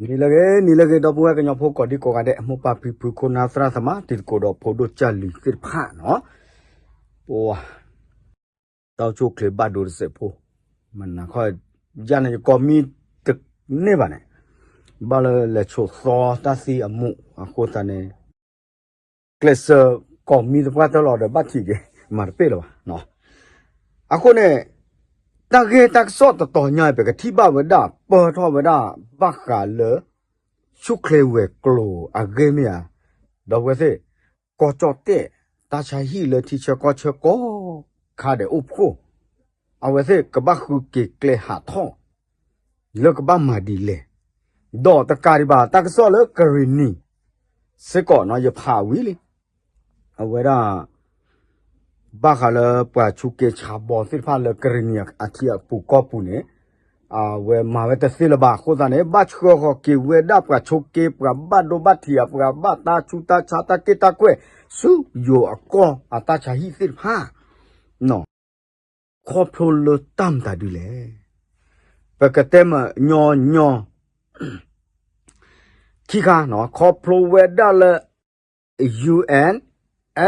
နံၤလၢအဂ့ၤ နံၤလၢအဂ့ၤ ဒီပုၢ်ဝဲၢ်ကညီဖိကိးဒံကိးဂၤဒဲး မိၢ်ပၢ်ဖံဖု ခိၣ်နၢ်သရၣ်သမါ တံၤသကိးဒီးဖိဒိၣ်ကၢ်လံၤသ့ၣ်တဖၣ်နီၤ, ပဝဲ တၢ်အိၣ်ဆူၣ်အိၣ်ချ့ဘၣ်ဒိတစဲးဖိ, မနၤခီ ယၤန့ၣ် ယကိးမံတန့ၢ်ဘၣ်န့ၣ်, ဘၣ်လၢလဲၤဆိးသီတၢ်သံအမူးအဃိသတးန့ၣ် ကျဲးစၢးကိးမံသပှၢ်တၢၢ်လီၤဒီးဘၣ်ထံးက့ၤ မၤတပ့ၢ်လၢၤဘၣ်. အဃိန့ၣ် တၢ်ဂ့ၢ်တၢ်ကစီၣ်တတီၤညါ ပကထံၣ်ဘၣ်ဝဲဒၣ် ပၢၢ်ထီၣ်ဝဲဒၣ် ဘၣ်ဃးလၢ ဆူၣ်ချ့ဝဲၤကျိၤအဂ့ၢ်မ့ၢ်ဧါ, ဒီပုၢ်ဝဲၢ်သ့ၣ်, ကီၢ်ကၠီၣ်တဲၣ် တၢ်ဆါဟံၣ်လၢထံဆၢကီၢ်ဆၢကိးခါဒဲးအိၣ်ဖှိၣ်, အဝဲသ့ၣ်ကဘၣ်ဃုက့ၤကျဲဟးထီၣ် လၢကဘၣ်မၤဒ်လဲၣ်, ဒီးတကးဒံးဘၣ် တၢ်ကစီၣ်လၢကရ့ၣ်နံၤ စ့ၢ်ကီးနီၤ ယဖးဝံၤလံ, အဝဲဒၣ် ဘၣ်ဃးလၢပှၤဆူးက့ဆါဘီသ့ၣ်တဖၣ်လၢကရ့ၣ်နံၤအထံအပူၤကီၢ်ပူၤန့ၣ်, အဝဲမၤဝဲတသ့လၢၤဘၣ်အဃိသတးန့ၣ် ဘၣ်ဆှၢဃီၤက့ၤဝဲဒၣ်ပှၤဆိးက့ ပှၤဘၣ်ဒိဘၣ်ထံး ပှၤဘၣ်တၢ်ဆူးတၢ်ဆါ တၢ်က့ၢ်တၢ်ကွဲၢ် ဆူယိၤအကီၢ်အတၢ်ဆါဟံၣ်သ့ၣ်တဖၣ် ခီဖျိလၢတၢ်မတၤဒ်လဲၣ်, ပကတဲမညီညီ ခံခါနီၤ ခီဖျိဝဲဒၣ်လၢ UN,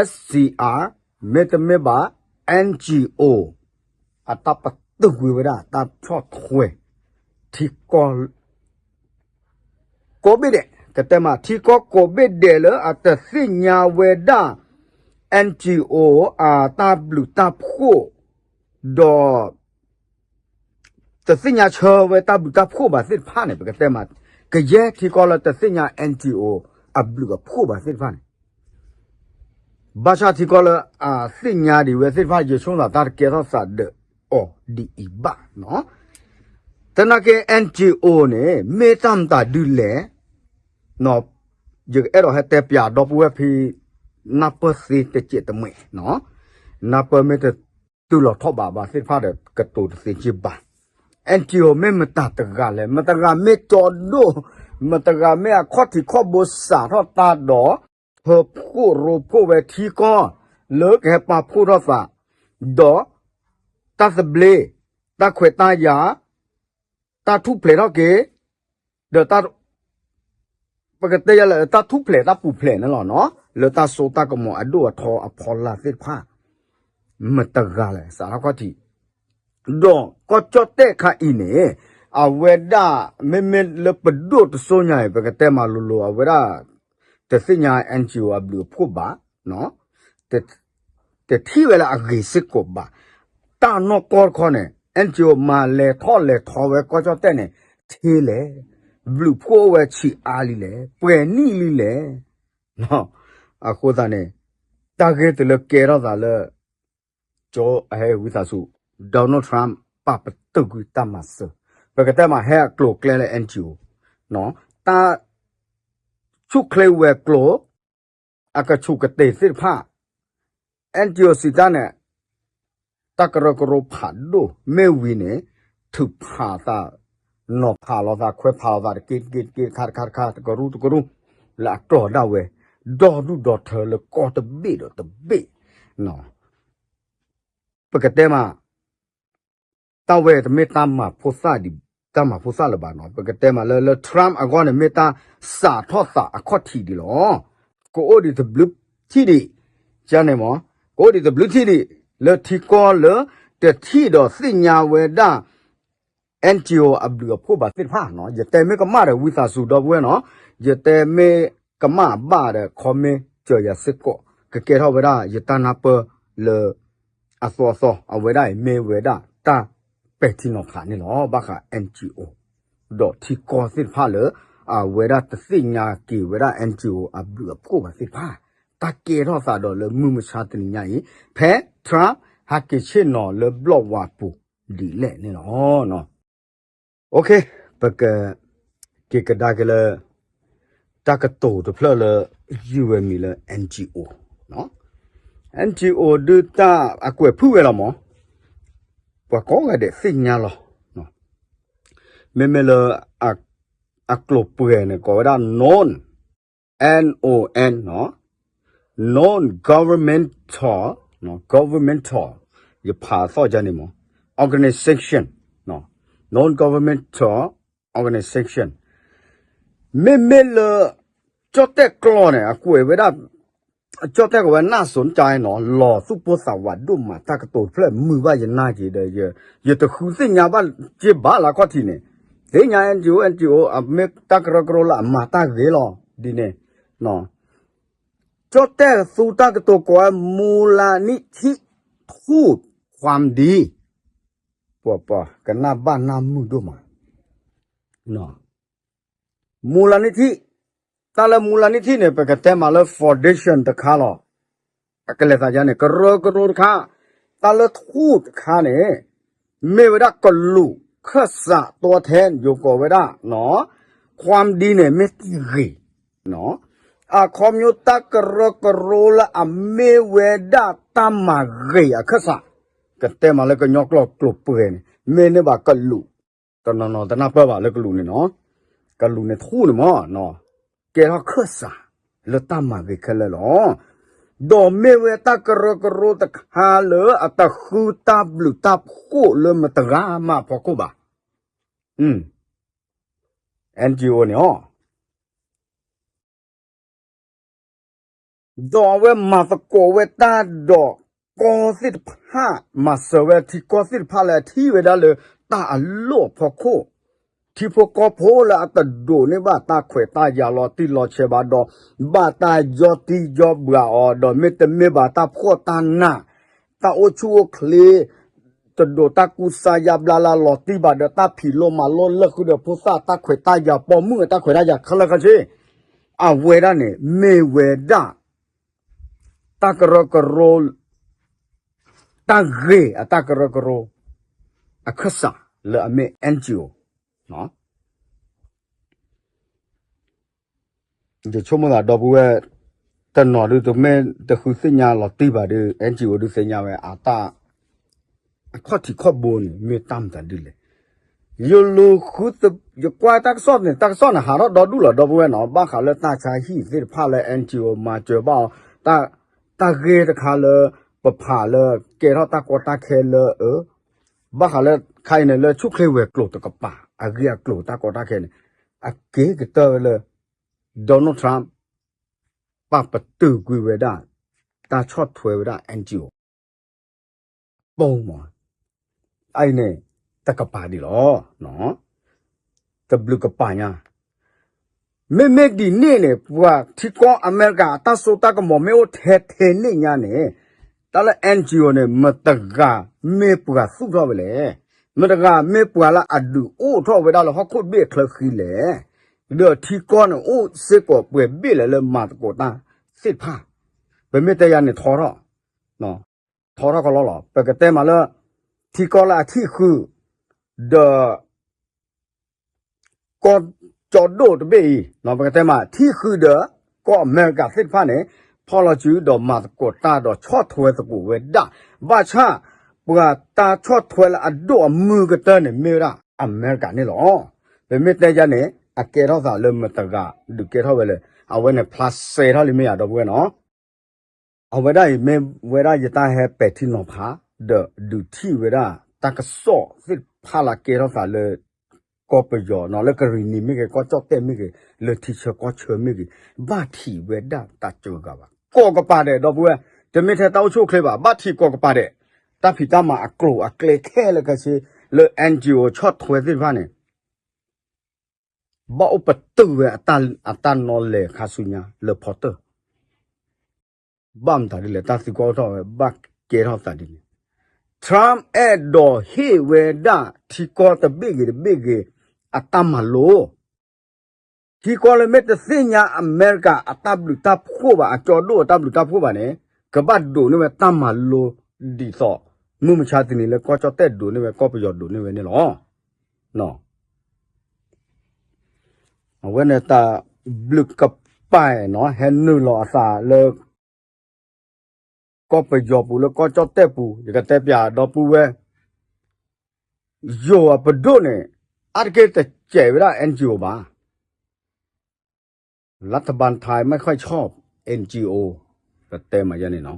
SCR မ့တမ့ၢ်ဘၣ် NGO အတၢ်ပတုာ်ကွံာ်ဝဲဒၣ်တၢ်ဆီၣ်ထွဲ ထံကီၢ် ကိးဘ့ၣ်ဒဲး ကတဲမး ထံကီၢ်ကိးဘ့ၣ်ဒဲးလၢအတသ့ၣ်ညါဝဲဒၣ် NGO အတၢ်ဘျုးတၢ်ဖှိၣ် ဒီး တသ့ၣ်ညါဆၢဝဲတၢ်ဘျုးတၢ်ဖှိၣ်ဘၣ်သ့ၣ်တဖၣ်န့ၣ် ပကတဲမး ကယဲၢ်ထံကီၢ်လၢတသ့ၣ်ညါ NGO အဘျုးအဖှိၣ်ဘၣ်သ့ၣ်တဖၣ်န့ၣ် ဘၣ်ဆၣ်ထံကီၢ်လၢအသ့ၣ်ညါဒံးဝဲသ့ၣ်တဖၣ် ယဆိကမိၣ်သးတၢ်တကဲထီၣ်သးဒီးအီၤဒ်အံၤဘၣ်နီၤ. သနာ်က့ NGO န့ၣ် မ့ၢ်တၢ်မတၤဒ်လဲၣ် ယကအဲၣ်ဒိးဟဲတဲပၠးဒီပုၢ်ဝဲၢ်ဖဲ နၢ်ပၢၢ်သ့တစဲးတမှဲးနီၤ. နၢ်ပၢၢ်မ့ၢ်တတုၤလီၤထီၣ်ဘးဘၣ်သ့ၣ်တဖၣ်ဒီး ကတိၤတသ့က့ဘၣ်. NGO မ့ၢ်မတၤတဂၤလဲၣ်, မတၤတဂၤမ့ၢ်ကၠီဒိၣ်, မတၤတဂၤမ့ၢ်အခီၣ်ထံးခီၣ်ဘိစးထီၣ်တၢ်ဒီး ထၢဖှိၣ်ရိဖှိၣ်ဝဲထံကီၢ် လၢကဟဲပာ်ဖှိၣ်ထီၣ်သး ဒီး တၢ်သဘျ့, တၢ်ခွဲးတၢ်ယာ်, တၢ်ထူၣ်ဖျဲးထီၣ်က့ၤ, ဒီးတၢ် ပကတဲယၤလၢတၢ်ထူၣ်ဖျဲးတၢ်ပူၤဖျဲးန့ၣ်လီၤနီၤ, လၢတၢ်စိတၢ်ကမီၤအဒိၣ်အထီအဖီလာ်သ့ၣ်တဖၣ် မတၤတဂၤလဲၣ် စးထီၣ်ခီၣ်ထံး, ဒီးကီၢ်ကၠီၣ်တဲၣ်ခါအံၤန့ၣ် အဝဲဒၣ် မ့မ့ၢ်လၢပဒိၣ်တစိၤညါအံၤ ပကတဲမးလိၤလိၤ အဝဲဒၣ် တသ့ၣ်ညါ NGO အဘျုးအဖှိၣ်ဘၣ်, တထံၣ်ဝဲလၢအဂ့ၤစ့ၢ်ကီးဘၣ်. တၢ်နီၢ်ကီၢ်တခီန့ၣ် NGO မၤလဲၤထီၣ်လဲၤထီဝဲကီၢ်ကၠီၣ်တဲၣ်န့ၣ် ထဲလဲၣ်, ဘျုးဖှိၣ်အိၣ်ဝဲဆံးအါလံလဲၣ်, ပှဲၤနံၣ်လံလဲၣ်. အဃိသတးန့ၣ် တၢ်ဂ့ၢ်တုၤလၢကဲထီၣ်သးလၢ ကၠိအဟဲဝံသးစူၤ Donald Trump ပာ်ပတုာ်ကွံာ်တၢ်မၤစၢၤ, ပကတဲမးဟဲအကျိၤအကျဲလၢ NGO တၢ် ဆူၣ်ချ့ဝဲၤကျိၤ အကဆူးကတ့ၤသ့ၣ်တဖၣ် NGO စံးတၢ်န့ၣ် တၢ်ကရၢကရိဖးဒိၣ်မ့ၢ်ဝံၤန့ၣ် ထုးဖးသး နီၤဖးလီၤသး ခွဲးဖးလီၤသးတက့ၢ်တက့ၢ်တက့ၢ်တခါတခါတခါ တကရူၢ်တကရူၢ် လၢအကျိၤဒၣ်ဝဲ ဒီဒူၣ်ဒီထၢလၢကီၢ်တဘ့ၣ်ဒီးတဘ့ၣ် ပကတဲမး တၢ်ဝဲတမ့ၢ်တၢ်မၤဖိသၣ်ဒံး တၢ်မၤဖိသၣ်လၢၤဘၣ်နီၤ ပကတဲမးလၢ လၢ Trump အဂီၢ်န့ၣ် မ့ၢ်တၢ်စးထီၣ်သးအခီၣ်ထံးဒံးလီၤ. ကအိၣ်ဒံးတဘျုးထံၣ်ဒံး ကန့ၣ်မး ကအိၣ်ဒံးတဘျုးထံၣ်ဒံး လၢထံကီၢ်လၢ တထံၣ်ဒီးသ့ၣ်ညါဝဲဒၣ် NGO အဘျုးအဖှိၣ်ဘၣ်သ့ၣ်တဖၣ်နီၤ ယတဲမ့ၢ်ကမၣ်ဒီးဝံသးစူၤဒီပုၢ်ဝဲၢ်နီၤ ယတဲမ့ၢ်ကမၣ်ဘၣ်ဒီး comment စၢၤယၤစ့ၢ်ကီး ကကဲထီၣ်ဝဲဒၣ်ယတၢ်နၢ်ပၢၢ်လၢ အသီအသီ အဝဲဒၣ်အံၤမ့ၢ်ဝဲဒၣ်တၢ်ပဲာ်ထံနီၤဖးန့ၣ်လီၤ ဘၣ်ဃး NGO ဒီးထံကီၢ်သ့ၣ်တဖၣ်လၢ အဝဲဒၣ်တသ့ၣ်ညါက့ၤဝဲဒၣ် NGO အဘျုးအဖှိၣ်ဘၣ်သ့ၣ်တဖၣ် တၢ်ကဲထီၣ်သးဒီးလၢမုၢ်မဆါတနံၤညါအံၤ ဖဲ Trump ဟးက့ၤဆ့ၣ်နီၤလၢဘျီၣ်ဝါပူၤဒ်လဲၣ်န့ၣ်လီၤ. ပက က့ၤကဒါက့ၤလၢ တၢ်ကတိၤတဖျၢၣ်လၢ ယုၢ်ဝဲမံၤလၢ NGO, NGO ဒုးတၢ်အကွဲးဖုၣ်ဝဲလီၤမး, ပှၤကိးဂၤဒဲးသ့ၣ်ညါလီၤ. မ့မ့ၢ်လၢ အကျိၤပှဲၤန့ၣ် ကိးဝဲဒၣ် non, N O N, non-governmental, governmental, ယဖးသီၣ်ယါန့ၣ်မး, organization, non-governmental organization, မ့မ့ၢ်လၢ ကၠီၣ်တဲၣ်ကျီၢ်န့ၣ် အကွဲးဝဲဒၣ် ကၠီၣ်တဲၣ်ကဝဲနၢ်စိၤကါနီၤ လီၤသူၣ်ပိၢ်သးဝးဒိၣ်မး တၢ်ကတိၤတဖျၢၣ်မုာ်ဘၣ်ယနၢ်က့ၤဒီး ယတဃုသ့ၣ်ညါဘၣ်က့ၤဘၣ်လၢအခီၣ်ထံးန့ၣ် သ့ၣ်ညါ NGO NGO အမ့ၢ်တၢ်ကရၢကရိလၢအမၤတၢ်ဂ့ၤလီၤ ဒ်န့ၣ် ကၠီၣ်တဲၣ်သူတၢ်ကတိၤကိးဝဲ မူလနံၣ်ထံၣ် ထူၣ် ความดี ပှၤပှၤကနၣ်ဘၣ်နၢ်မုာ်ဒိၣ်မး မူလနံၣ်ထံၣ်, တၢ်လၢမူလနံၣ်ထံၣ်န့ၣ် ပကတဲမးလၢ foundation တခါလီၤ. အကလဲၤသးယါန့ၣ် ကရၢကရိတခါ, တၢ်လၢထူၣ်တခါန့ၣ် မ့ၢ်ဝဲဒၣ်ကလူးခၢၣ်စး ตัวแทน ယိၤကိးဝဲဒၣ် ความดี န့ၣ် မ့ၢ်တၢ်ဂ့ၤ အခီပညီတၢ်ကရၢကရိလၢအမ့ၢ်ဝဲဒၣ်တၢ်မၤဂ့ၤအခၢၣ်စး, ကတဲမးလၢကညီကျိာ်ကျိာ်ပှဲၤန့ၣ် မ့ၢ်န့ၢ်ဘၣ်ကလူး, တနီၤနီၤတနၢ်ပၢၢ်ဘၣ်လၢကလူးန့ၣ်နီၤ, ကလူးန့ၣ်ထူၣ်န့ၣ်မ့ၢ် ကဲထီၣ်ခၢၣ်စးလၢတၢ်မၤဂ့ၤခဲလၢာ်လီၤ. ဒီးမ့ၢ်ဝဲတၢ်ကရၢကရိတခါလၢအတဃုတၢ်ဘျုးတၢ်ဖှိၣ်လၢမတဂၤမးအဖီခိၣ်ဘၣ်. NGO န့ၣ် ဒီးအဝဲမၤသကိးဝဲတၢ်ဒီးကီၢ်သ့ၣ်တဖၣ်, မၤစၢၤဝဲထံကီၢ်သ့ၣ်တဖၣ်လၢအထံၣ်ဝဲဒၣ်လၢတၢ်အလိၣ်အဖီခိၣ်, ထံဖိကီၢ်ဖိလၢအတဒိးန့ၢ်ဘၣ်တၢ်ခွဲးတၢ်ယာ်လီၤတံၢ်လီၤဆဲးဘၣ်ဒီး ဘၣ်တၢ်ယီတံယီဘှါအီၤ, ဒီးမ့တမ့ၢ်ဘၣ်တၢ်ဖှီၣ်တၢ်နး, တၢ်အိၣ်ဆူၣ်အိၣ်ချ့ တဒိးတၢ်ကူစါယါဘျါလၢလီၤတံၢ်ဘၣ်ဒီး တၢ်ဖံးလိမၤလိလၢာ်ဃုာ်ဒီးဖိသၣ်တၢ်ခွဲးတၢ်ယာ်ပိာ်မုၣ်အတၢ်ခွဲးတၢ်ယာ်ခဲလၢာ်ခဲဆ့, အဝဲဒၣ်န့ၣ် မ့ၢ်ဝဲဒၣ် တၢ်ကရၢကရိ တၢ်ဂ့ၤအတၢ်ကရၢကရိ အခၢၣ်စးလၢအမ့ၢ် NGO ယဆိကမိၣ်သးဒီပုၢ်ဝဲၢ် တနီၤဒုးတမ့ၢ်တဃုသ့ၣ်ညါလီၤတံၢ်ဘၣ်ဒီး NGO ဒုးသ့ၣ်ညါဝဲအတၢ် အခီၣ်ထံးခီၣ်ဘိန့ၣ် မ့ၢ်တၢ်မတၤဒ်လဲၣ်. ယလူၤဃု ယကွၢ်တၢ်ကစီၣ်န့ၣ် တၢ်ကစီၣ်န့ၣ် ဟးထီၣ်ဒီဒူၣ်လီၤ ဒီပုၢ်ဝဲၢ်နီၤ, ဘၣ်ဃးလၢတၢ်ဆါဟံၣ်သ့ၣ်တဖၣ်လၢ NGO မၤစၢၤဘၣ်အီၤ, တၢ်ဂ့ၢ်တခါလၢ ပဖးလၢကဲထီၣ်တၢ်ကီတၢ်ခဲလၢအ ဘၣ်ဃးလၢခါအံၤန့ၣ် လၢဆူၣ်ချ့ဝဲၤကျိၤတကပၤ အဂ့ၢ်အကျိၤတၢ်ကီတၢ်ခဲန့ၣ် အက့ၤကတၢၢ်ဝဲလၢ Donald Trump ပာ်ပတုာ်ကွံာ်ဝဲဒၣ် တၢ်ဆီၣ်ထွဲဝဲဒၣ် NGO ပိမး, အအံၤန့ၣ် တကပၤဒံးလီၤ. တဘျုးကပၤညါ မ့မ့ၢ်ဒ်န့ၣ်န့ၣ် ပှၤထံကီၢ်အမဲရကၤ အတၢ်စိတၢ်ကမီၤမ့ၢ်အိၣ်ထဲထဲန့ၣ်ညါန့ၣ် တၢ်လၢ NGO န့ၣ် မတဂၤမ့ၢ်ပှၤသူၣ်ထီၣ်ဝဲလဲၣ်. မတဂၤမ့ၢ်ပှၤလၢအဒုးအိၣ်ထီၣ်ဝဲဒၣ်လၢဟီၣ်ခိၣ်တဘ့ၣ်အချၢဃံလဲၣ်. ဒီးထံကီၢ်န့ၣ် အိၣ်စ့ၢ်ကီးပှဲၤဘ့ၣ်လဲၣ်လၢမၤသကိးတၢ်သ့ၣ်တဖၣ်, ပမ့ၢ်တဲယၤန့ၣ်ထီထီၣ် ထီထီၣ်ကလီလီၤ. ပကတဲမးလၢ ထံကီၢ်လၢအထံၣ်ဃုာ် ဒီး ကီၢ်ကၠီဒိၣ်တဘ့ၣ်အံၤ ပကတဲမး ထံၣ်ဃုာ်ဒီး ကီၢ်အမဲရကၤသ့ၣ်တဖၣ်န့ၣ် ဖီၣ်လီၤစုဒီးမၤသကိးတၢ်ဒီးဆီၣ်ထွဲသကိးဝဲဒၣ်, ဘၣ်ဆၣ် ပှၤတၢ်ဆီၣ်ထွဲလၢအဒိၣ်အမုၢ်ကတၢၢ်န့ၣ် မ့ၢ်ဝဲဒၣ်အမဲရကၤန့ၣ်လီၤ. ပမ့ၢ်တဲယၤန့ၣ် အကဲထီၣ်သးလၢမတဂၤ ဒုးကဲထီၣ်ဝဲလၢ အဝဲန့ၣ်ဖျါစဲးထီၣ်လံမ့ၢ်ယၤဒီပုၢ်ဝဲၢ်နီၤ အဝဲဒၣ်အံၤမ့ၢ်ဝဲဒၣ်ယတၢ်ဟဲပဲာ်ထံနီၤဖး ဒီးဒုးထံၣ်ဝဲဒၣ်တၢ်ကစီၣ်သ့ၣ်တဖၣ်လၢကဲထီၣ်သးလၢ ကီၢ်ပယီၤနီၤ လၢကရံၣ်နံၤမ့ၢ်ဂ့ၤ ကီၢ်ကၠီၣ်တဲၣ်မ့ၢ်ဂ့ၤ လၢထံဆၢကီၢ်ဆၢမ့ၢ်ဂ့ၤ ဘၣ်ထံးဝဲဒၣ်တၢ်စှၤဂၤဘၣ် ကိးကပၤဒဲးဒီပုၢ်ဝဲၢ်, တမ့ၢ်ထဲတၢ်အိၣ်ဆူၣ်အိၣ်ချ့ဘၣ် ဘၣ်ထံးကိးကပၤဒဲး, တၢ်ဖံးတၢ်မၤအကျိၤအကျဲခဲလၢာ်ခဲဆ့ လၢ NGO ဆီၣ်ထွဲသ့ၣ်တဖၣ်န့ၣ် ဘၣ်အိၣ်ပတုာ်ဝဲအတၢ်နီၣ်လဲၤခါဆူညါလၢဖီတၢၢ်, ဘၣ်မတၤဒ်လဲၣ် တၢ်သံကွၢ်အိၣ်ထီၣ်ဝဲ ဘၣ်ကဲထီၣ်သးဒ်န့ၣ်, Trump အဲၣ်ဒိးဟ့ၣ်ဝဲဒၣ်ထံကီၢ်တဘ့ၣ်ဂ့ၤတဘ့ၣ်ဂ့ၤ အတၢ်မၤလိ ထံကီၢ်လၢမ့ၢ်တသ့ၣ်ညါအမဲရကၤအတၢ်ဘျုးတၢ်ဖှိၣ်ဘၣ် အကၠီဒိၣ်အတၢ်ဘျုးတၢ်ဖှိၣ်ဘၣ်န့ၣ် ကဘၣ်ဒိးန့ၢ်ဝဲတၢ်မၤလိ ဒ်သိး မုၢ်မဆါတနံၤလၢကီၢ်ကၠီၣ်တဲၣ်ဒိးန့ၢ်ဝဲ ကီၢ်ပယီၤဒိးန့ၢ်ဝဲန့ၣ်လီၤ. အဝဲန့ၣ်တၢ်ဘျုးကပၤနီၤ ဟဲနုာ်လီၤအသးလၢ ကီၢ်ပယီၤပူၤလၢကီၢ်ကၠီၣ်တဲၣ်ပူၤ ယကတဲပျးဒီပုၢ်ဝဲၢ် ယိၤအပဒိၣ်န့ၣ် အါတက့ၢ်တစဲးဝဲဒၣ် NGO ဘၣ်. รัฐบาลไทยไม่ค่อยชอบ NGO ပတဲမးယဲန့ၣ်နီၤ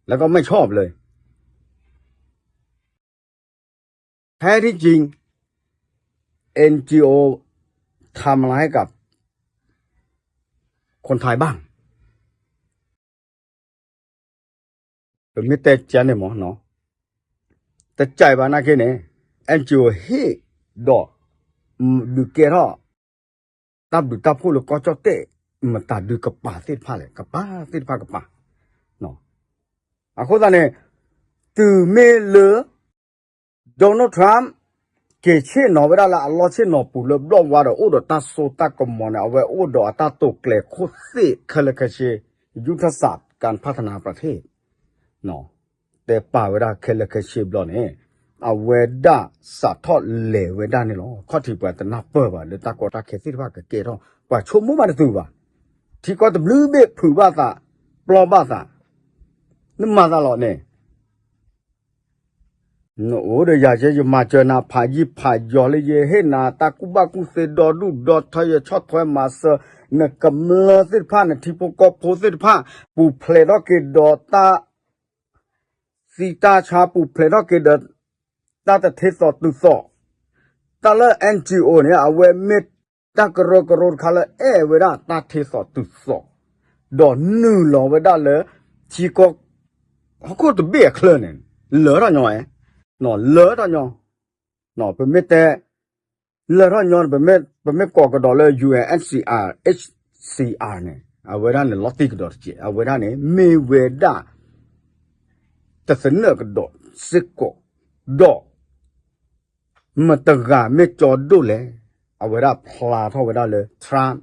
แล้วก็ไม่ชอบเลย แท้ที่จริง เอ็นจีโอ ทำอะไรให้กับ คนไทยบ้าง ပမ့ၢ်တဲကန့ၣ်မ့ၢ်နီၤ တကဲဘၣ်နာ်က့န့ၣ် NGO ဟ့ၣ်ဒီး ဒုးကဲထီၣ် တၢ်ဘျုးတၢ်ဖှိၣ်လၢကီၢ်ကၠီၣ်တဲၣ် မတၤဒုးကပၤသ့ၣ်တဖၣ်လဲၣ် ကပၤသ့ၣ်တဖၣ်ကပၤ အဃိသတးန့ၣ် တုၤမ့ၢ်လၢ Donald Trump က့ၤဆ့ၣ်နီၤဝဲဒၣ်လၢအလီၢ်ဆ့ၣ်နီၤပူၤလၢဘျီၣ်ဝါဒီးအိၣ်ဒီးတၢ်စိတၢ်ကမီၤန့ၣ် အဝဲအိၣ်ဒီးအတၢ်တိာ်ကျဲၤခိၣ်သ့ၣ်ခဲလၢာ်ခဲဆ့ ยุทธศาสตร์การพัฒนาประเทศ တဲပာ်ဝဲဒၣ်ခဲလၢာ်ခဲဆ့ဘျီန့ၣ် အဝဲဒၣ်စးထီၣ်လဲၤဝဲဒၣ်န့ၣ်လီၤ. ခီၣ်ထံးပှၤတနၢ်ပၢၢ်ဘၣ်လၢတၢ်ကီတၢ်ခဲသ့ၣ်တဖၣ်ကကဲထီၣ် ပှၤဆိကမိၣ်ဘၣ်တတုၤဘၣ်. ထံကီၢ်တဘျုးဘ့ၣ်ဖုးဘၣ်သး ပျီဘၣ်သး နမၤသးလီၤန့ၣ် နအိၣ်ဒီးယၤကဲ ယမၤစၢၤနၤဖးယံာ်ဖးယီၤလၢယဟ့ၣ်နၤတၢ်ကူၣ်ဘၣ်ကူၣ်သ့ဒီဒူၣ်ဒီထၢ ယဆီၣ်ထွဲမၤစၢၤ နကမျၢၢ်သ့ၣ်တဖၣ် နထံဖိကီၢ်ဖိသ့ၣ်တဖၣ် ပူၤဖျဲးထီၣ်က့ၤဒီးတၢ် သံတၢ်ဆါ ပူၤဖျဲးထီၣ်က့ၤဒီး တၢ်တထ့သိးတုၤသိး တၢ်လၢ NGO န့ၣ် အဝဲမ့ၢ်တၢ်ကရၢကရိတခါလၢအဲၣ်ဝဲဒၣ်တၢ်ထ့သိးတုၤသိး ဒီးနုာ်လီၤဝဲဒၣ်လၢ ထံကီၢ် ဟီၣ်ခိၣ်တဘ့ၣ်အချၢန့ၣ် လၢထီၣ်ညီဝဲ လၢထီၣ်ညီ ပမ့ၢ်တဲ လၢထီၣ်ညီ ပမ့ၢ်ကိးကဒီးလၢ UNHCR HCR န့ၣ် အဝဲဒၣ်န့ၣ် လီၤတံၢ်ကဒီးတက့ၢ် အဝဲဒၣ်န့ၣ် မ့ၢ်ဝဲဒၣ် တသနၢၣ်ကဒီးစ့ၢ်ကီး ဒီး မတဂၤမ့ၢ်ကၠီဒိၣ်လဲၣ် အဝဲဒၣ်ဖျါထီၣ်ဝဲဒၣ်လၢ Trump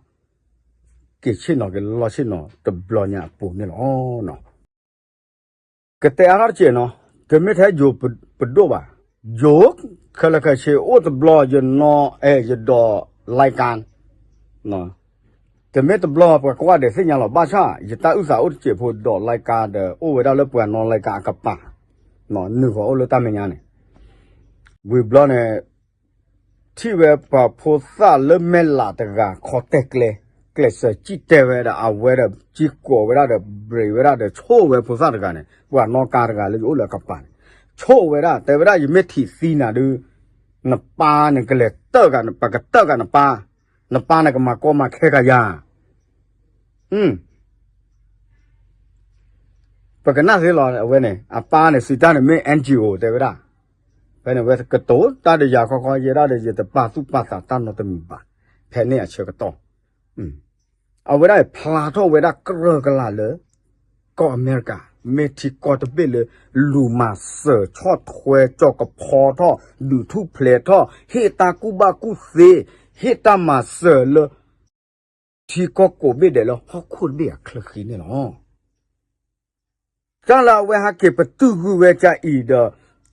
က့ၤဆ့ၣ်နီၤက့ၤလီၢ်ဆ့ၣ်နီၤတဘျီညါအပူၤန့ၣ်လီၤ. ကတဲအါထီၣ်တက့ၢ်နီၤ တမ့ၢ်ထဲယိၤပဒိၣ်ဘၣ် ယိၤ ခဲလၢာ်ခဲဆ့အိၣ်တဘျီ ယနီၢ်အဲၣ်ယဒိး လၢကါ တမ့ၢ်တဘျီပှၤကိးဂၤဒဲးသ့ၣ်ညါလီၤ ဘၣ်ဆၣ် ယတၢ်အုၣ်သးအိၣ်တစဲးဖိဒီးလၢကါဒီး အိၣ်ဝဲဒၣ်လၢပှၤနီၢ်လၢကါအကပၤ နုာ်ဃီၤအိၣ်လၢတၢ်မဲာ်ညါန့ၣ် ဝံၤဘျီန့ၣ် ထံၣ်ဝဲပှၤဖိသၣ်လၢမဲာ်လးတဂၤ ခီတဲာ်ကျဲ ကျဲးစၢးစံၣ်တဲၤဝဲဒီး အဝဲဒီးစံၣ်ကိးဝဲဒၣ်ဒီး brake ဝဲဒၣ်ဒီး ဆိၣ်ဝဲဖိသၣ်တဂၤန့ၣ် ပှၤနီၢ်ကါတဂၤလၢယအိၣ်လၢအကပၤန့ၣ် ဆိၣ်ဝဲဒၣ် တဲဝဲဒၣ် ယမ့ၢ်ထံၣ်သံနၤဒုး နပၢ်န့ၣ်ကလဲၤတၢၣ်ဂၤ ပကတၢၣ်ဂၤနပၢ် နပၢ်န့ၣ်ကမၤကီမၤခဲဂၤယၤ ပကနၣ်သ့လီၤ အဝဲန့ၣ် အပၢ်န့ၣ် စံးတၢ်န့ၣ်မ့ၢ် NGO တဲဝဲဒၣ် ဖဲန့ၣ်ဝဲကတိၤတၢ်ဒီးယၤခီခီ ယဲဒၣ်ဒီး ယတပာ်သူၣ်ပာ်သးတၢ်နီတမံၤဘၣ် ဖဲန့ၣ်အဆၢကတီၢ် အဝဲဒၣ်ဖျါထီၣ်ဝဲဒၣ်ကြၢးကလာ်လၢ ကီၢ်အမဲရကၤ မ့ၢ်ထံကီၢ်တဘ့ၣ်လၢ လူၤမၤစၢၤဆီၣ်ထွဲကၠီၤကဖီထီၣ် ဒုးထူၣ်ဖျဲးထီၣ် ဟ့ၣ်တၢ်ကူၣ်ဘၣ်ကူၣ်သ့ ဟ့ၣ်တၢ်မၤစၢၤလၢ ထံကီၢ်ကိးဘ့ၣ်ဒဲးလၢဟီၣ်ခိၣ်တဘ့ၣ်အချၢဃံန့ၣ်လီၤ. တၢ်လၢအဝဲဟဲက့ၤပတုာ်ကွံာ်ဝဲကအံၤဒီး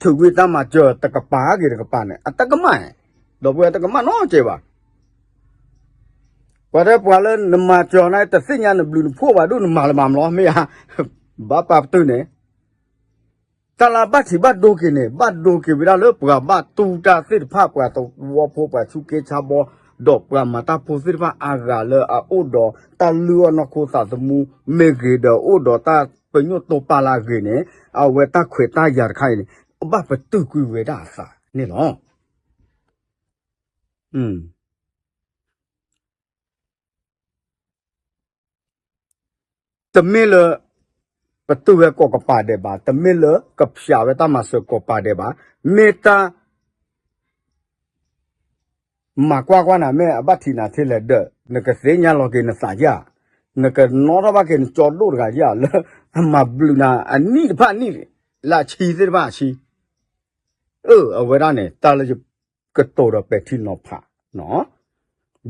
ထုးကွံာ်တၢ်မၤစၢၤတကပၤဟဲက့ၤတကပၤန့ၣ် အတကမၣ်, ဒီပုၢ်ဝဲၢ်တကမၣ်နီတစဲးဘၣ်. ပှၤတဲပှၤလၢနမၤစၢၤန့ၣ် တသ့ၣ်ညါနဘျုးနဖှိၣ်ဘၣ်ဒိၣ်နမၤလၢမၤမလီၤ မ့ၢ်ဧါ, ဘၣ်ပာ်ပတုာ်န့ၣ် တၢ်လၢဘၣ်ထံးဘၣ်ဒိက့ၤန့ၣ် ဘၣ်ဒိက့ၤဝဲဒၣ်လၢပှၤဘၣ်တူၢ်တၢ်သ့ၣ်တဖၣ် ပှၤသဝီဖိ ပှၤဆူးက့ဆါဘီ ဒီးပှၤမၤတၢ်ဖိသ့ၣ်တဖၣ်အါဂၤလၢအအိၣ်ဒီးတၢ်လုၢ်အီၣ်နီၢ်ခိသးသမူမ့ၢ်ဂ့ၤ ဒီးအိၣ်ဒီးတၢ်ပညိၣ်တိာ်ပာ်လၢအဂ့ၤန့ၣ် အဝဲတၢ်ခွဲးတၢ်ယာ်တခါအံၤန့ၣ် ဘၣ်ပတုာ်ကွံာ်ဝဲဒၣ်အသးန့ၣ်လီၤ. တမ့ၢ်လၢ ပတုာ်ဝဲကိးကပၤဒဲးဘၣ်, တမ့ၢ်လၢကဖျးဝဲတၢ်မၤစၢၤကိးကပၤဒဲးဘၣ်, မ့ၢ်တၢ် မၤကွၢ်ကွၢ်နၤ မ့ၢ်အဘၣ်ထံးနၤထဲလဲၣ်ဒီး နကသ့ၣ်ညါလီၤက့ၤနသးဧါ, နကနီၣ်ထီၣ်ဘၣ်က့ၤနကၠီဒိၣ်တဂၤဧါ လၢအမၤဘျုးနၤအနံၣ်တဖၣ်အနံၣ် လၢအဆံသ့ၣ်တဖၣ်အဆံ, အၢ အဝဲဒၣ်န့ၣ် တၢ်လၢယကတိၤဒီးပဲာ်ထံနီၤဖး,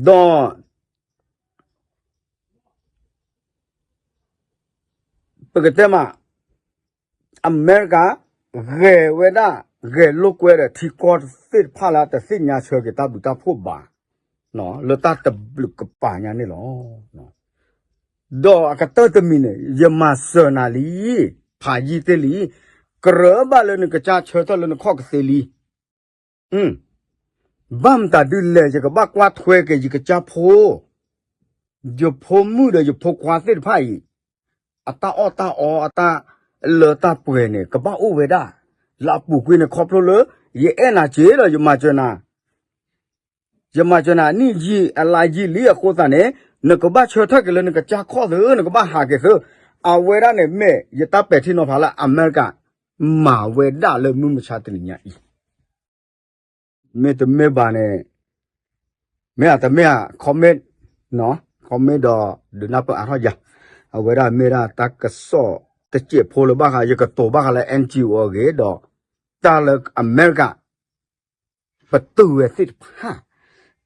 ဒီး ပကတဲမး အမဲရကၤ ဂဲၤဝဲဒၣ် ဂဲၤလိာ်ကွဲဒီးထံကီၢ်သ့ၣ်တဖၣ်လၢတသ့ၣ်ညါဆၢက့ၤတၢ်ဘျုးတၢ်ဖှိၣ်ဘၣ်, လၢတၢ်တဘျုးကပၤညါန့ၣ်လီၤ. ဒီးအကတၢၢ်တမံၤန့ၣ် ယမၤစၢၤနၤလံ, ဖးယံာ်သ့လံ, ကြၢးဘၣ်လၢနကစၢ်ဆၢထၢၣ်လၢနခီၣ်ကသ့လံ. ဘၣ်မတၤဒုးလဲၣ် ယကဘၣ်ကွၢ်ထွဲက့ၤယကစၢ်ဖိ, ယဖိမုၣ်ဒီးယဖိခွါသ့ၣ်တဖၣ်အံၤ, အတၢ်အီၣ်တၢ်အီ အတၢ်လၢတၢ်ပှဲၤန့ၣ် ကဘၣ်အိၣ်ဝဲဒၣ် လၢအပူၤကွံာ်န့ၣ် ခီဖျိလၢ ယအဲၣ်နၤက့ၤဒီးယမၤစၢၤနၤ ယမၤစၢၤနၤအနံၣ်ယံာ်အလါယံာ်လံအဃိသတးန့ၣ် နကဘၣ်ဆၢထၢၣ်က့ၤလၢနကစၢ်ခီၣ်သု, နကဘၣ်ဟးက့ၤသု. အဝဲဒၣ်န့ၣ်မ့ၢ်ယတၢ်ပဲာ်ထံနီၤဖးလၢအမဲရကၤ မၤဝဲဒၣ်လၢမုၢ်မဆါတနံၤညါအံၤ မ့တမ့ၢ်ဘၣ်န့ၣ်, မ့ၢ်အတမ့ၢ်ဧါ comment, comment ဒီးဒုးနၢ်ပၢၢ်အါထီၣ်ယၤ, အဝဲဒၣ်မ့ၢ်ဒၣ်တၢ်ကစီၣ်တစဲးဖိလၢဘၣ်ဃး ယကတိၤဘၣ်ဃးလၢ N G O အဂ့ၢ်ဒီး တၢ်လၢအမဲရကၤ ပတုာ်ဝဲသ့ၣ်တဖၣ်,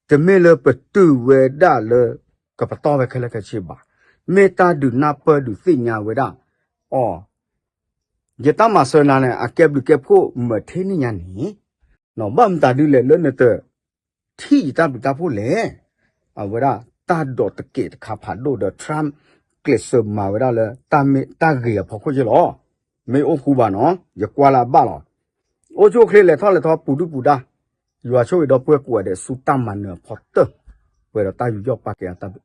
တမ့ၢ်လၢပတုာ်ဝဲဒၣ်လၢ ကပတီၢ်ဝဲခဲလၢာ်ခဲဆ့ဘၣ်, မ့ၢ်တၢ်ဒုးနၢ်ပၢၢ်ဒုးသ့ၣ်ညါဝဲဒၣ်, အီၤ ယတၢ်မၤစၢၤနၤန့ၣ် အကဲဘျုးကဲဖှိၣ်မၤထဲန့ၣ်ညါန့ၣ်, ဘၣ်မတၤဒ်လဲၣ်လၢနတထံၣ်ယတၢ်ဘျုးတၢ်ဖှိၣ်လဲၣ်. အဝဲဒၣ်တၢ်ဒိးတကဲးတခါဖးဒိၣ်ဒီး Trump ကျဲးစၢးမၤဝဲဒၣ်လၢ တၢ်ဂ့ၤအဖီခိၣ်က့လီၤ. မ့ၢ်အိၣ်ဃူဘၣ်နီၤ ယကွၢ်လၢအဘၣ်လီၤ. အိၣ်ဆူၣ်အိၣ်ချ့လဲၤထီၣ်လဲၤထီပူၤဒုၣ်ပူၤဒါ, ယွၤဆိၣ်ဂ့ၤဒီပုၢ်ဝဲၢ်ကိးဂၤဒဲးဆူတၢ်မၤနၢၤအဖီတၢၢ်, ပှဲၤဒီးတၢ်ယူးယီၣ်ပာ်ကဲအတၢ်ဘျုး